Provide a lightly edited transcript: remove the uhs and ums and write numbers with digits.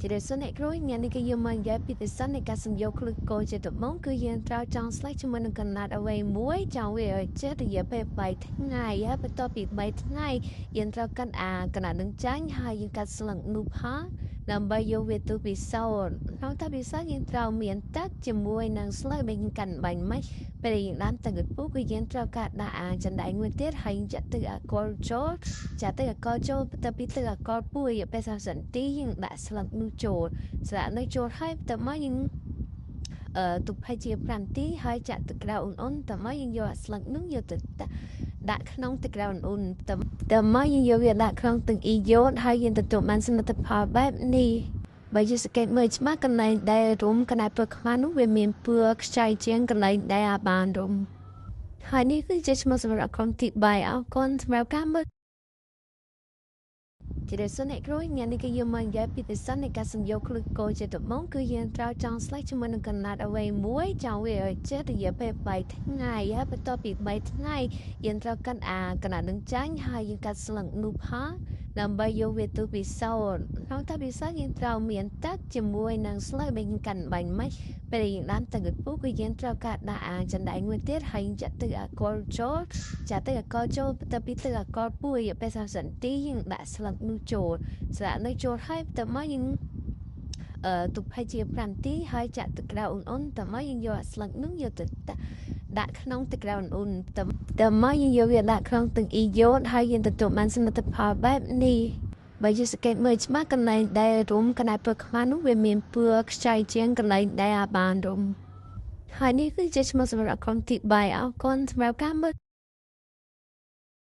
ជារិសអ្នកគ្រូញ៉ានេះគឺយើងមកនិយាយពីពិសេសនៃការសំយោគក្លូកូជាដំបូងគឺយើងត្រូវចង់ស្លេកជាមួយនឹងកណាត់អ្វីមួយចង់វាឲ្យចេះរយៈពេល3ថ្ងៃហើយបន្ទាប់ពី3ថ្ងៃយើងត្រូវកាត់អាកណាត់នឹងចាញ់ហើយយើងកាត់ស្លឹកនោះផងដើម្បីយកវាទៅពិសោធន៍ក្នុងការពិសោធន៍យើងត្រូវមានទឹកជាមួយនឹងស្លឹកដែលយើងកាន់បាញ់ម៉េចពេលយើងដាំទឹកកពុះគឺយើងត្រូវកាត់ដាក់អាចណ្ដែងមួយទៀតហើយយើងចាក់ទឹកអាល់កុលចូលចាក់ទឹកអាល់កុលចូលបន្ទាប់ពីទឹកអាល់កុលពុះរយៈពេល30នាទីយើងដាក់ស្លឹកនោះចូលស្លឹកនោះចូលហើយបន្ទាប់មកយើងអឺទុកប្រហែលជា5នាទីហើយចាក់ទឹកក្តៅអ៊ុនៗតមកយើងយកអាស្លឹកនោះយកទៅដាក់ក្នុងទឹកក្តៅអ៊ុនតតមកយើងយកវាដាក់ក្នុងទឹកអ៊ីយ៉ូតហើយយើងទទួលបានសមិទ្ធផលបែបនេះបើយើងសង្កេតមើលច្បាស់កន្លែងដែលរុំកន្លែងពណ៌ខ្មៅនោះវាមានពណ៌ខ្ចីជាងកន្លែងដែលអាបានរុំហើយនេះគឺជាឈ្មោះសម្រាប់ក្រុមទី3អរគុណសម្រាប់ការមើលជារិសអ្នកគ្រូញ៉ានេះគឺយើងមកនិយាយពីពិសេសនៃការសំយោគក្លូកូជាដំបូងគឺយើងត្រូវចង់ស្លេកជាមួយនឹងកណាត់អ្វីមួយចង់វាឲ្យចេះរយៈពេល3ថ្ងៃហើយបន្ទាប់ពី3ថ្ងៃយើងត្រូវកាត់អាកណាត់នឹងចាញ់ហើយយើងកាត់ស្លឹកនោះផងដើម្បីយកវាទៅពិសោធន៍ក្នុងការពិសោធន៍យើងត្រូវមានទឹកជាមួយនឹងស្លឹកដែលយើងកាន់បាញ់ម៉េចពេលយើងដាំទឹកកពុះគឺយើងត្រូវកាត់ដាក់អាចណ្ដែងមួយទៀតហើយយើងចាក់ទឹកអាល់កុលចូលចាក់ទឹកអាល់កុលចូលបន្ទាប់ពីទឹកអាល់កុលពុះរយៈពេល30នាទីយើងដាក់ស្លឹកនោះចូលស្លឹកនោះចូលហើយបន្ទាប់មកយើងអឺទុកប្រហែលជា5នាទីហើយចាក់ទឹកក្តៅអ៊ុនៗតមកយើងយកអាស្លឹកនោះយកទៅដាក់ក្នុងទឹកក្តៅអ៊ុនតតមកយើងយកវាដាក់ក្នុងទឹកអ៊ីយ៉ូតហើយយើងទទួលបានសមិទ្ធផលបែបនេះបើយើងសង្កេតមើលច្បាស់កន្លែងដែលរុំកន្លែងពណ៌ខ្មៅនោះវាមានពណ៌ខ្ចីជាងកន្លែងដែលអាបានរុំហើយនេះគឺជាឈ្មោះសម្រាប់ក្រុមទី3អរគុណសម្រាប់ការមើល។